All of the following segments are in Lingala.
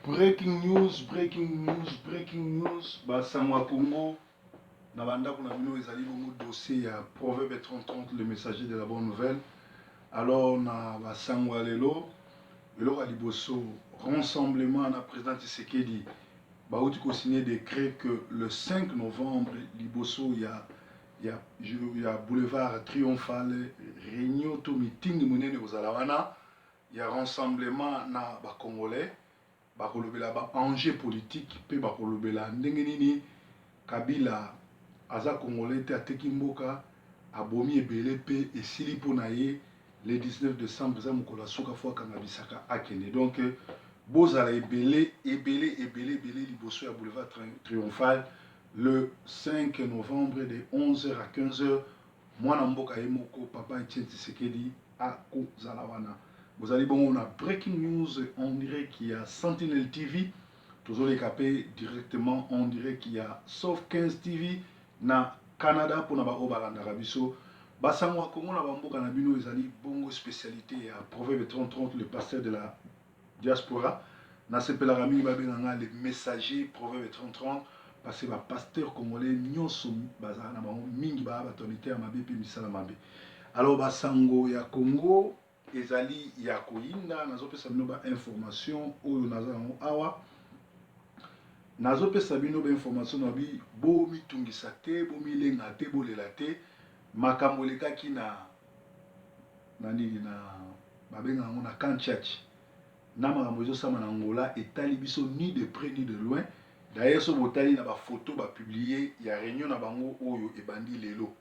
Breaking news, breaking news, breaking news, basango ya Congo na bandako na bino. Ezali bongo dossier ya Proverbe 3030, le messager de la bonne nouvelle. Alors, na basango ya lelo, eloko ya liboso, rassemblement na président Tshisekedi bauti kosigner décret que le 5 novembre, liboso ya boulevard Triomphal, réunion to meeting monene kozala wana ya rassemblement na bacongolais. Bakolobela baenjeu politique mpe bakolobela ndenge nini Kabila aza congolais te, ateki mboka, abomi ebele mpe esili mpo na ye. Le 19 décembre eza mokolo ya suka, fo akanga bisaka, akende. Donc bozala ebele, ebele, ebele, ebele liboso ya boulevard Triomphal le 5 novembre de 11h à 15h. Mwana mboka ye moko, papa Etienne Tshisekedi, akozala wana. Bozali bongo na breaking news en direct ya Sentinelle TV. Tozoleka mpe directement en direct ya Sof 15 TV na Canada mpona baoyo balandaka biso. Basango ya Kongo na bamboka na bino ezali bongo spécialité ya Proverbe 3030, le pasteur de la diaspora. Nasepelaka mingi babenganga le messager Proverbe 3030, parce que bapasteur congolais nyonso bazalaka na bango mingi baya bato ya miteya mabe mpe misala mabe. Alors, basango ya Congo ezali ya koyinda. Nazopesa bino bainformation oyo naza yango awa. Nazopesa bino bainformation na bi bomitungisa te, bomilenga te, bolela te. Makambo elekaki na nini na babenga yango na camp Tshatshi na makambo ezosama na Angola etali biso ni de près ni de loin. D'ailleurs, so botali na bafoto bapublier ya réunion na bango oyo ebandi lelo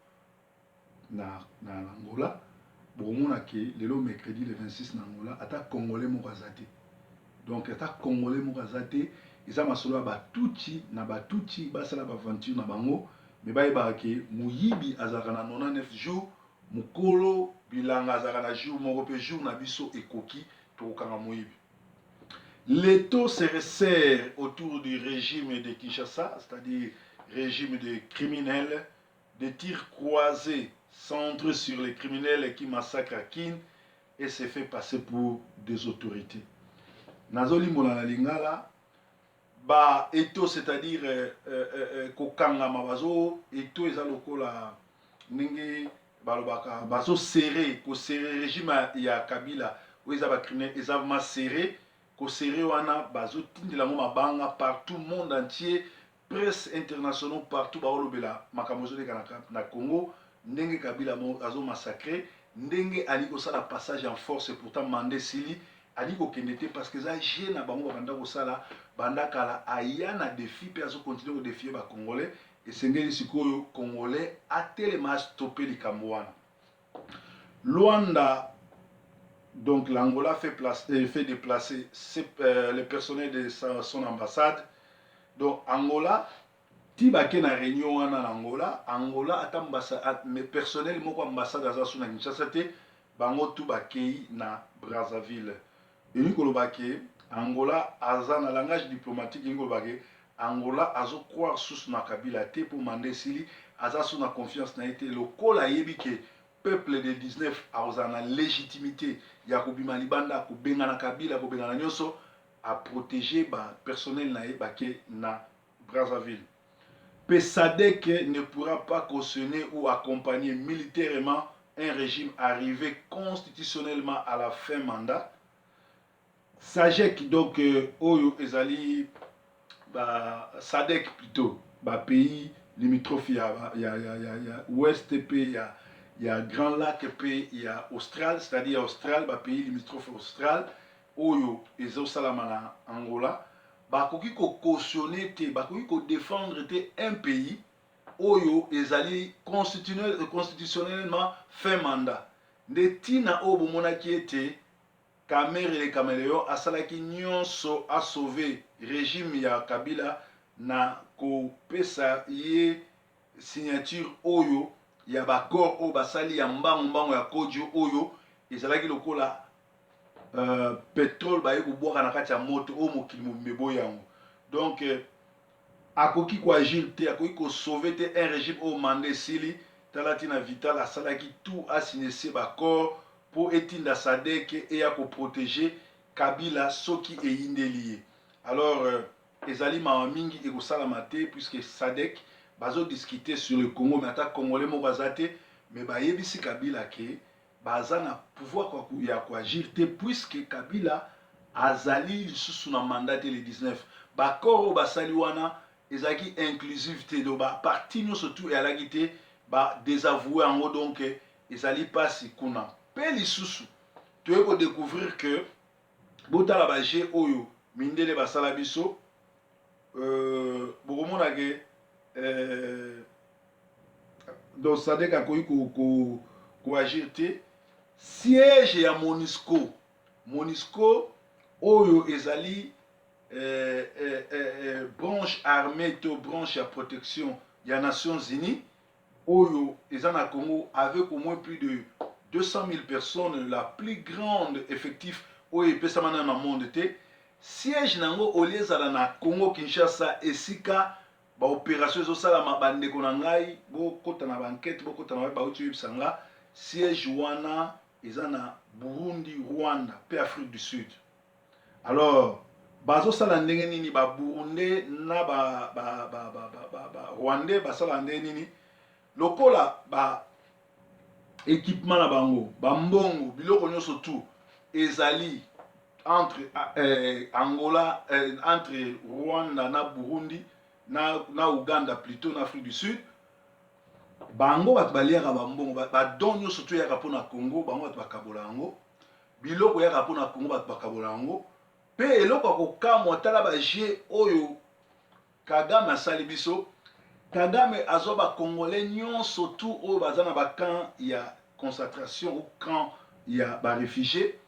na Angola, bokomona ke lelo mercredi le 26, na Angola ata congolais moko aza te. Donc ata congolais moko aza te. Eza masolo ya Batutsi na Batutsi, basala baaventure na bango, me bayebaka ke moyibi azalaka na 99 jours, mokolo bilanga azalaka na jour moko. Mpe jour na biso ekoki, tokokanga moyibi. L'étau se resserre autour du régime de Kinshasa, c'est-à-dire régime de criminels, des tirs croisés centrés sur les criminels qui massacrent à Kin et se fait passer pour des autorités. Nazolimbola na lingala. Ba étau, c'est-à-dire kokangama, bazo étau eza lokola ndenge balobaka bazoserrer, koserrer régime ya Kabila oyo eza bacriminel, eza vraiment serré. Koserrer wana, bazotindela yango mabanga partout, monde entier, presse internationale, partout baolobela makambo ezoleka na Congo, ndenge Kabila azomassacrer, ndenge ali kosala passage en force. Pourtant mandat esili, ali kokende te parce que eza jeu na bango babanda kosala banda kala. Aya na défi mpe azocontinuer kodéfier bacongolais. Esengeli sikoyo congolais atelema, astopper likambo wana. Luanda, donc l'Angola fait déplacer le personnel de son ambassade. Donc Angola ti bake na réunion wana na Angola. Angola ata personnel moko ambassade aza so na Kinshasa te, bango tu bakei na Brazzaville. Elingi koloba ke Angola aza na langage diplomatique, elingi koloba ke Angola azocroire susu na Kabila te mpo mandat esili, aza su na confiance na ye te. Lokola ayebi ke peuple de 19 akozala na légitimité ya kobima libanda, kobengana Kabila, kobengana nyonso, aprotéger bapersonnel na ye, bake na Brazzaville. Mpe SADC ne pourra pas cautionner ou accompagner militairement un régime arrivé constitutionnellement à la fin mandat. SAGEC, donc oyo ezali ba SADC, plutôt bapays limitrophe ya ouest mpe ya Grand Lac mpe ya Austral, c'est-à-dire Austral, bapays limitrophe austral oyo ezosalama na Angola, bakoki kocautionner te, bakoki kodéfendre te un pays oyo ezali constitutionnellement fin mandat. Nde ntina oyo bomonaki ete Kamerhe le caméléon asalaki nyonso asauver régime ya Kabila na kopesa ye signature oyo ya baaccord oyo basali ya mbango mbango ya Kodjo, oyo ezalaki lokola pétrole baye kobwaka na kati ya moto oyo mokili mobimba eboyi yango. Donc akoki koagir te, akoki kosauver te un régime oyo mandat esili. Tala ntina Vital asalaki tout asigner se baaccord mpo etinda SADC eya koprotéger Kabila soki eyindeli ye. Alors ezali mawa mingi, ekosalama te puisque SADC bazodiscuter sur le Congo, mais ata Congolais moko aza te. Mais bayebisi Kabila ke baza na pouvoir ya koagir te, puisque Kabila azali lisusu na mandat te. Le 19, baaccord oyo basali wana ezalaki inclusive te, donc baparti nyonso tu eyalaki te, badésavouer yango. Donc ezali mpasi kuna. Mpe lisusu toye kodécouvrir que, botala bajeux oyo mindele basala biso, bokomona ke donc SADC akoki koagir te. Siège ya MONUSCO, MONUSCO oyo ezali branche armée to branche ya protection ya Nations Unies oyo eza na Congo avec au moins plus de 200 000 personnes, la plus grande effectif oyo epesama na monde te. Siège nango olie ezala na Congo Kinshasa, esika baopération ezosalama. Bandeko na ngai, bokota na baenquête, bokota na bauti oyebisa nga, siège wana eza na Burundi, Rwanda mpe Afrique du Sud. Alors bazosala ndenge nini? Baburundais na Barwandais basala ndenge nini? Lokola ba équipement na bango, bambongo, biloko nyonso tout ezali entre Angola, entre Rwanda na Burundi na Uganda plutôt, na Afrique du Sud. Bango bato baliaka bambongo, badon nyonso to eyaka mpona Congo, bango bato bakabola yango. Biloko eyaka mpona Congo, bato bakabola yango. Mpe eloko ya kokamwa, tala bajeux oyo Kagame asali biso. Kagame azwa Bacongolais nyonso tu oyo baza na bacamp ya concentration ou camp ya baréfugié.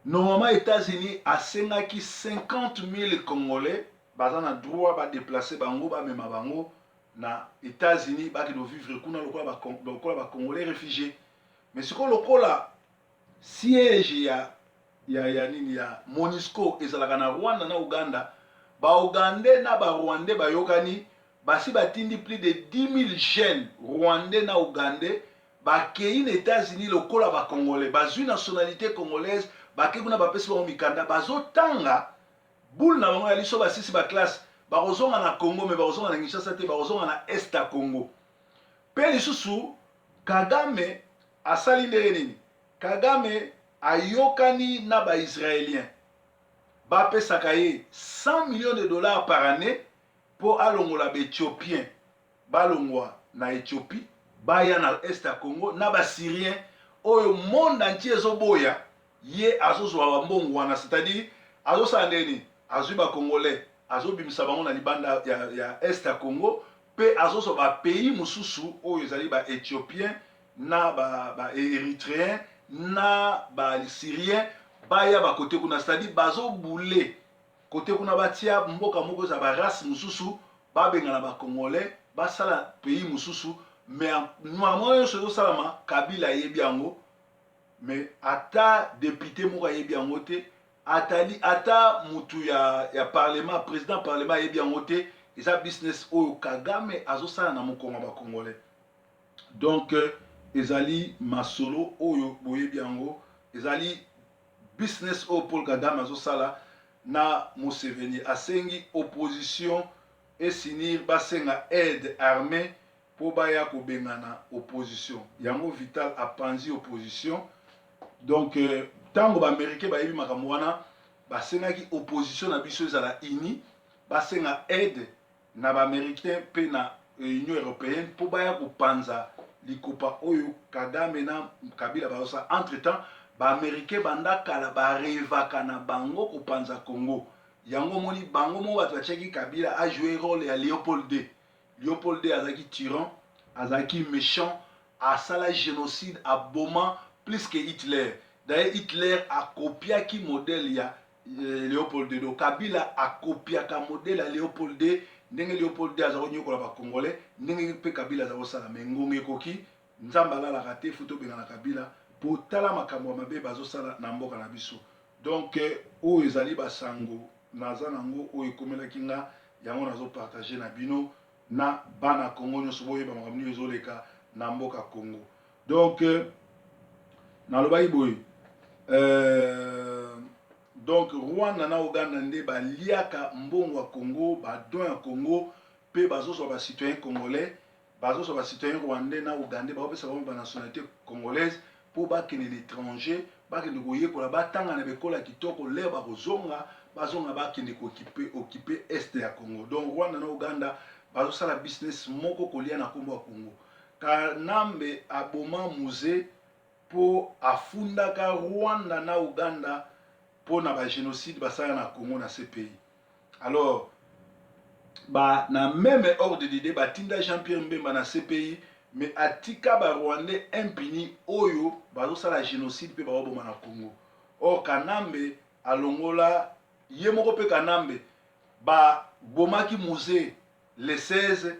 Normalement États-Unis asengaki 50 000 Congolais baza na droit badéplacer bango, bamema bango na États-Unis, bakende vivre kuna lokola Bacongolais réfugié. Mais sikoyo, lokola siège ya nini, ya MONUSCO ezalaka na Rwanda na Uganda, Baugandais na Barwandais bayokani, basi batindi plus de 10 000 jeunes Rwandais na Ugandais, bakei na États-Unis lokola Bacongolais, bazwi nationalité congolaise, bakei kuna, bapesi bango mikanda, bazotanga bule na bango ya liso. Basisi baclasse, bakozonga na Congo, mais bakozonga na Kinshasa te, bakozonga na Est ya Congo. Mpe lisusu Kagame asali ndenge nini? Kagame ayokani na Baisraélien, bapesaka ye 100 millions de dollars par année mpo alongola Baéthiopien, balongwa na Éthiopie, baya na Est ya Congo, na Basyrien oyo monde entier ezoboya. Ye azozwa bambongo wana, c'est-à-dire azosala ndenge nini? Azwi Bacongolais, azobimisa bango na libanda ya Est ya Congo, mpe azozwa bapays mosusu oyo ezali Baéthiopien na Baérythréen na Basyrien, baya bakote kuna, c'est-à-dire bazobule kote kuna, batia mboka moko eza barace mosusu, babengana Bacongolais, basala pays mosusu. Mais makambo nyonso ezosalama, Kabila ayebi yango, mais ata député moko ayebi yango te, atali ata mutu ya parlement, président parlement ayebi yango te. Eza business oyo Kagame azosala na mokongo ya Bacongolais. Donc ezali masolo oyo boyebi yango, ezali business oyo Paul Kagame azosala na Museveni. Asengi opposition esinir, basenga aide armée mpo baya kobengana opposition. Yango Vital apanzi opposition. Donc ntango Baaméricain bayebi makambo wana, basengaki opposition na biso ezala uni, basenga aide na Baaméricain mpe na Union européenne mpo baya kopanza likopa oyo Kagame na Kabila bazosala. Entre temps Baaméricain banda kala barêvaka na bango kopanza Congo. Yango omoni bango moko bato batiaki Kabila ajoue rôle ya Léopold II. Léopold II azalaki tyran, azalaki méchant, asala génocide, aboma plus que Hitler. D'ailleurs Hitler akopiaki modèle ya Léopold II. Donc Kabila akopiaka modèle ya Léopold II. Ndenge Léopold II aza konyokola Bacongolais, ndenge mpe Kabila aza kosala. Mais ngonga ekoki, Nzambe alalaka te, fu tobengana Kabila po tala makambo ya mabe bazosala na mboka na biso. Donc oyo ezali basango naza nango oyo ekomelaki nga, yango nazopartager na bino na bana Congo nyonso, boyeba makambo nini ezoleka na mboka Congo. Donc nalobaki boye, Donc Rwanda na Uganda nde baliaka mbongo ya Congo, badon ya Congo, mpe bazozwa bacitoyen congolais, bazozwa bacitoyen rwandais na ugandais, bakopesa bango banationalité congolaise mpo bakende na étranger, bakende koyekola, batanga na bekola ya kitoko. Lere bakozonga, bazonga, bakende kooccuper est ya Congo. Donc Rwanda na Uganda bazosala business moko, kolia na nkombo ya Congo. Kanambe aboma Mzee mpo afundaka Rwanda na Uganda mpo na bagénocide basala na Congo na CPI. Alors ba na même ordre d'idée, batinda Jean-Pierre Mbemba na CPI, mais atika barwandais impuni oyo bazosala génocide mpe baoboma na Congo. Or Kanambe alongola ye moko mpe. Kanambe babomaki Mzee le 16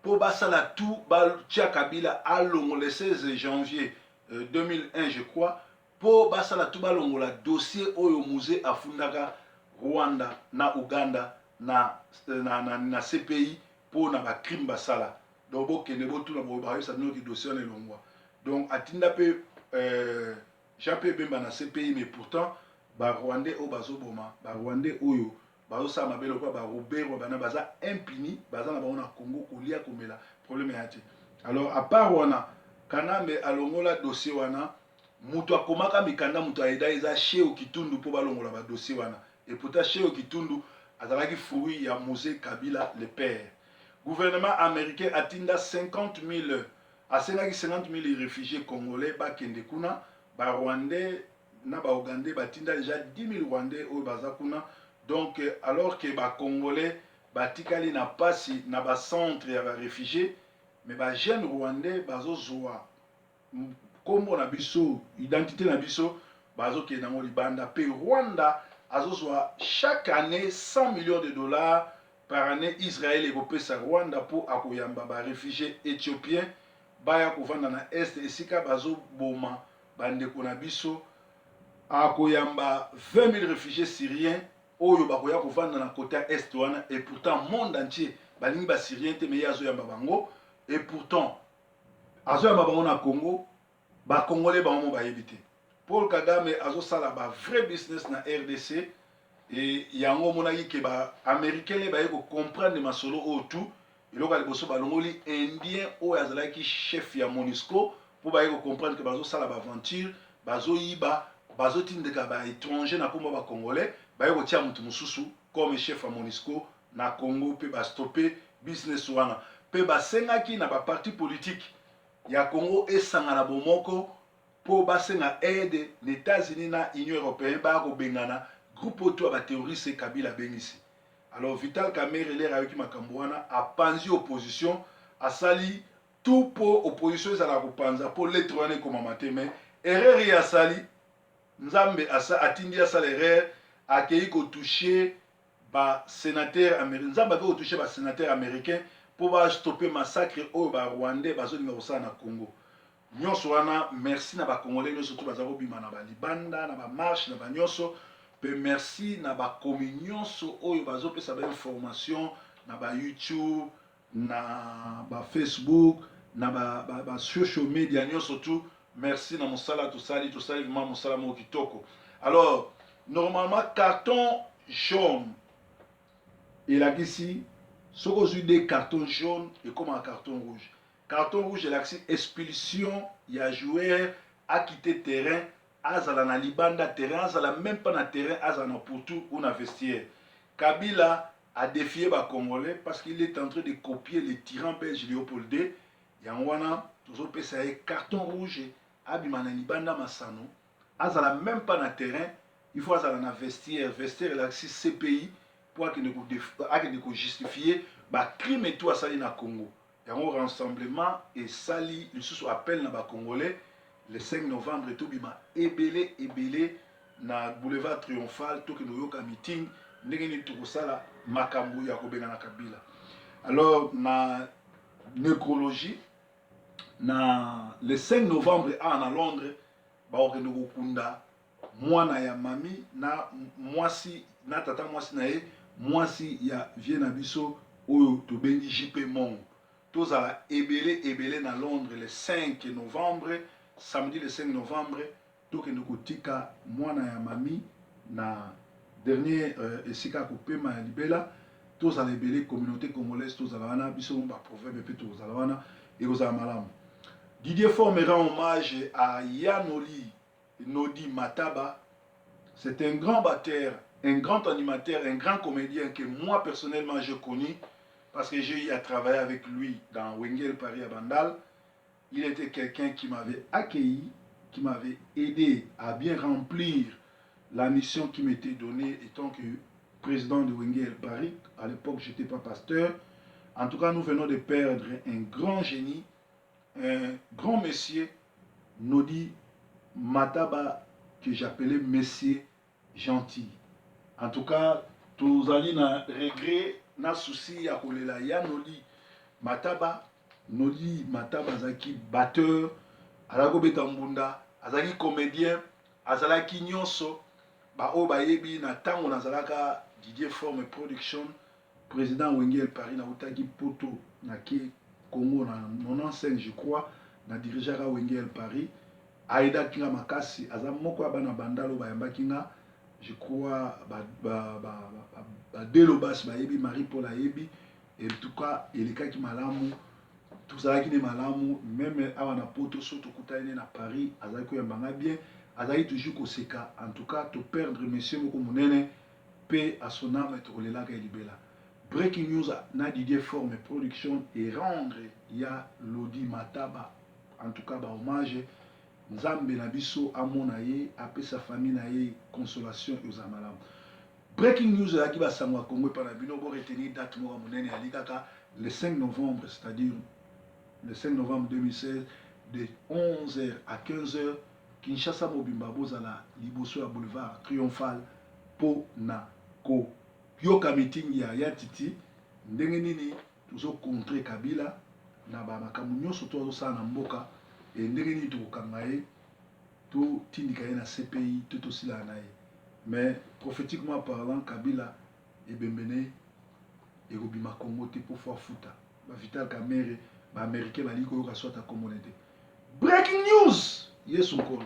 mpo basala tout batia Kabila alongo le 16 janvier 2001, je crois, mpo basala tout balongola dossier oyo Mzee afundaka Rwanda na Uganda na CPI mpo na bacrime basala. Donc bokende botuna, bayebisa bino ki dossier wana elongwa. Donc atinda mpe Jean Pierre Bemba na CPI, mais pourtant barwandais oyo bazoboma, barwandais oyo bazosala mabe lokola baRuberwa bana, baza impuni, baza na bango na Congo, kolia, komela, problème ya te. Alors à part wana, Kanambe alongola dossier wana. Moto akomaka mikanda, moto ayeda, eza She Okitundu mpo balongola badossier wana. Et pourtant She Okitundu azalaki fruit ya Mzee Kabila le père. Gouvernement américain atinda 50 000, asengaki 50 000 réfugiés congolais bakende kuna. Barwandais na baugandais batinda déjà 10 000 rwandais oyo baza kuna. Donc alors que bacongolais batikali na pasi na bacentre ya baréfugiés, mais bajeune rwandais bazozwa nkombo na biso, identité na biso, bazokende yango libanda. Mpe Rwanda azozwa chaque année 100 millions de dollars par année. Israel ekopesa Rwanda mpo akoyamba baréfugiés éthiopien baya kovanda na est, esika bazoboma bandeko na biso. Akoyamba 20 000 réfugiés syriens oyo bakoya kovanda na côté ya est wana. Et pourtant monde entier balingi basyrien te, mais ye azoyamba bango. Et pourtant azoyamba bango na Congo, bacongolais bango mo bayebi te. Paul Kagame azosala bavrai business na RDC. E yango omonaki ke baaméricain le baye kocomprendre masolo oyo tout. Eloko ya liboso, balongoli indien oyo azalaki chef ya MONUSCO mpo baye kocomprendre ke bazosala baaventure, bazoyiba, bazotindika baétranger na nkombo ya bacongolais. Baye kotia motu mosusu comme chef ya MONUSCO na Congo mpe bastopper business wana. Mpe basengaki na baparti politique ya Congo esangana bomoko mpo basenga aide na États-Unis na Union européenne, baya kobengana groupe oyo to ya baterroriste Kabila abengisi. Alors Vital Kamerhe, lere ayoki makambo wana, apanzi opposition, asali tout mpo opposition ezala kopanza mpo lettre wana ekomama te. Mais erreur ye asali, Nzambe atindi asala erreur, akei kotoucher basénateur américain. Nzambe akei kotoucher basénateur américain mpo bastopper massacre oyo barwandais bazolinga kosala na Congo. Nyonso wana, merci na bacongolais nyonso to baza kobima na balibanda, na bamarche, na banyonso. Mpe merci na bakomi nyonso oyo bazopesa bainformation na bayoutube, na bafacebook, na basocial ba, ba media nyonso tout. Merci na mosala tosali, tosali vraiment mosala moko kitoko. Alors normalement carton jaune elakisi, soki ozwi de carton jaune, ekomaka carton rouge. Carton rouge elakisi expulsion ya joueur, akite terrain, azala na libanda terrain, azala même pas na terrain, azala na pourtour ou na vestiaire. Kabila a défié bacongolais parce qu'il est en train de copier le tyran belge Léopold II. Yango wana tozopesa ye carton rouge, abima na libanda masano, azala même pas na terrain, il faut azala na vestiaire. Vestiaire elakisi CPI, mpo akende kojustifie bacrime tout asali na Congo. Yango rassemblement esali lisusu appel na bacongolais le 5 novembre, tobima ebele ebele na boulevard triomphal, tokende koyoka meeting ndenge nini tokosala makambo ya kobengana Kabila. Alors na nécrologie na le 5 novembre awa na Londres, bakokende kokunda mwana ya mami na mwasi na tata mwasi na ye, mwasi ya vieux na biso oyo tobengi JP Mongo. Tozala ebele ebele na Londres le 5 novembre, samedi le 5 novembre, tokende kotika mwana ya mami na Dernier esika ya kopema ya libela. Tozala ebele, communauté congolaise tozala wana, biso ba proverbe mpe tokozala wana, ekozala malamu. Didier Forme rend hommage à Yanoli Nodi Mataba. C'est un grand batteur, un grand animateur, un grand comédien que moi personnellement j'ai connu parce que j'ai eu à travailler avec lui dans Wengel Paris à Bandal. Il était quelqu'un qui m'avait accueilli, qui m'avait aidé à bien remplir la mission qui m'était donnée étant que président de Wengel Paris. À l'époque, je n'étais pas pasteur. En tout cas, nous venons de perdre un grand génie, un grand monsieur, Nodi Mataba, que j'appelais Monsieur Gentil. En tout cas, tozali na regret, na souci ya kolela ya Nodi Mataba. Nodi Mataba azalaki batteur, azalaki kobeta mbunda, azalaki comédien, azalaki nyonso. Baoyo bayebi na ntango nazalaka Didier Forme Production, président Wengel Paris, nautaki Poto, nake Congo na 95, je crois, na dirigeaka Wengel Paris. Ayedaki nga makasi, aza moko ya bana Bandalo bayambaki nga, je crois badelo basi bayebi, Marie Paul ayebi. En tout cas, elekaki malamu, tozalaki ne malamu. Même awa na Poto, so tokutani ne na Paris, azalaki koyamba nga bien, azalaki toujours koseka. En tout cas, toperdre monsieur moko monene mpe à son âme tokolelaka ye libela. Breaking News na Didier Forme Production et rendre ya Lodi Mataba en tout cas bahommage. Nzambe na biso amona ye, apesa famille na ye consolation, ezala malamu. Breaking News ezalaki basango ya Congo epa na bino. Boretenir date moko ya monene, yali kaka le 5 novembre, c'est-à-dire le 5 novembre 2016, de 11h à 15h, Kinshasa mobimba bozala liboso ya boulevard Triomphal mpo na koyoka meeting ya Titi, ndenge nini tozocontrer Kabila na bamakambo nyonso to azosala na mboka, e ndenge nini tokokanga ye, totindika ye na CPI to tosilana na ye. Mais prophétiquement parlant, Kabila ebembene ekobima Congo te mpo fo afuta baVital Kamerhe. Baaméricain balingi koyoka soit akomona te. Breaking News, Yesu Nkolo.